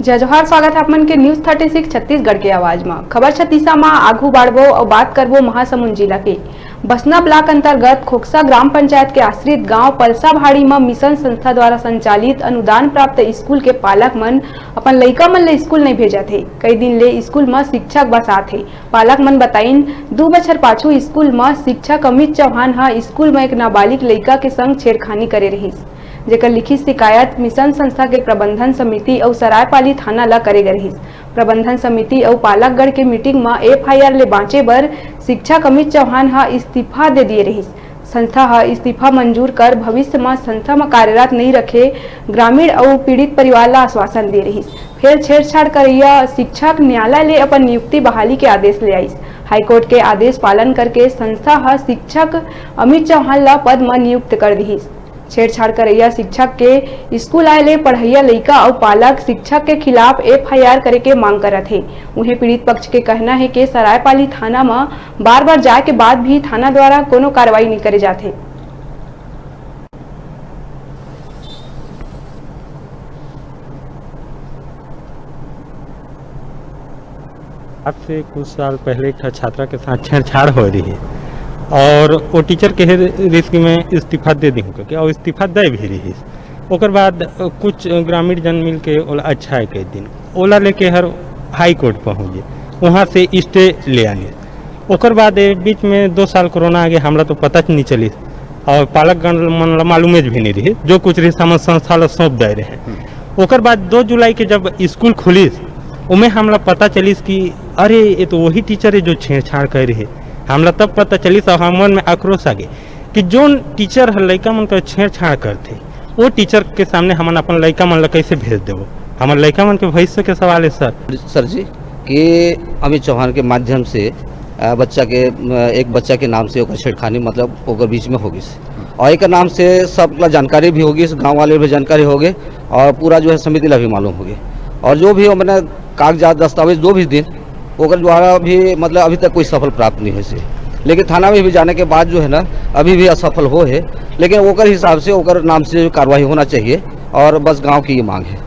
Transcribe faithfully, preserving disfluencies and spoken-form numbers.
जय जोहार, स्वागत है आप मन के News Thirty Six छत्तीसगढ़ के आवाज म। खबर छत्तीसा म आगू बाढ़बो अउ बात करबो महासमुंद जिला के। बसना ब्लॉक अंतर्गत खोखसा ग्राम पंचायत के आश्रित गांव पलसाभाड़ी म मिशन संस्था द्वारा संचालित अनुदान प्राप्त स्कूल के पालक मन अपन लइका मन ल स्कूल नइ भेजत हे। कई दिन ले स्कूल म शिक्षक बसात हे। पालक मन बताइन, दू बछर पाछू स्कूल म शिक्षक अमित चौहान ह स्कूल म एक नाबालिग लइका के संग छेड़खानी करे रहिस, जेकर लिखित शिकायत मिशन संस्था के प्रबंधन समिति अउ सरायपाली थाना ल करे गे रहिस। प्रबंधन समिति अउ पालकगढ़ के मीटिंग म F I R ले बांचे बर शिक्षक अमित चौहान ह इस्तीफा दे दिए रहिस। संस्था ह इस्तीफा मंजूर कर भविष्य म संस्था म कार्यरत नइ रखे ग्रामीण अउ पीड़ित परिवार ल आश्वासन दे रहिस। फेर छेड़छाड़ करइया शिक्षक न्यायालय ले अपन नियुक्ति बहाली के आदेश ले आइस। हाईकोर्ट के आदेश पालन करके संस्था ह शिक्षक अमित चौहान ल पद म नियुक्त कर दिहिस। छेड़छाड़ करइया शिक्षक के स्कूल आए ले पढ़इया लइका अउ पालक शिक्षक के खिलाफ F I R करे के मांग करत हे। उहें पीड़ित पक्ष के कहना हे कि सरायपाली थाना म बार-बार जाए के बाद भी थाना द्वारा कोनो कार्रवाई नइ करे जात हे। आज से कुछ साल पहले एक ठा छात्रा के साथ छेड़छाड़ होए रहिस और वो टीचर कहे रिहिस कि मैं इस्तीफा दे देहूँ करके, और इस्तीफा दे भी रहिस। ओकर बाद, अ, कुछ ग्रामीण जन मिल के ओला अच्छा कह दिन, ओला लेके हर हाई कोर्ट पहुँच गे, वहाँ से स्टे ले आनिस। ओकर बाद ए बीच में दो साल कोरोना आ गे, हमला तो पता च नइ चलिस और पालक गण मन ला मालूमेच भी नइ रहिस, जो कुछ रहिस हमन संस्था ला सौंप दे रहे। ओकर बाद दो जुलाई के जब स्कूल खुलिस, ओमे हमला पता चलिस कि अरे, ये तो वही टीचर हे जो छेड़छाड़ करे रहे। हमला तब पता चलिस और हमन में आक्रोश आ गे कि जोन टीचर ह लइका मन कर छेड़छाड़ करथे, वो टीचर के सामने हमन अपन लइका मन ला कैसे भेज देबो? हमर लइका मन के भविष्य के सवाल है सर। सर जी, कि अमित चौहान के माध्यम से, अ, बच्चा के, अ, एक बच्चा के नाम से ओकर छेड़खानी, मतलब ओकर बीच में हो गिस, और एकर नाम से सब ला जानकारी भी हो गिस, गांव वाले भी जानकारी हो गे और पूरा जो है समिति ला भी मालूम हो गे। और जो भी वो मैंने कागजात दस्तावेज जो भी दिन, ओकर द्वारा भी मतलब अभी तक कोई सफल प्राप्त नहीं होइस हे। लेकिन थाना में भी जाने के बाद जो है ना, अभी भी असफल हो हे। लेकिन ओकर हिसाब से ओकर नाम से कार्रवाई होना चाहिए और बस गांव की ये मांग है।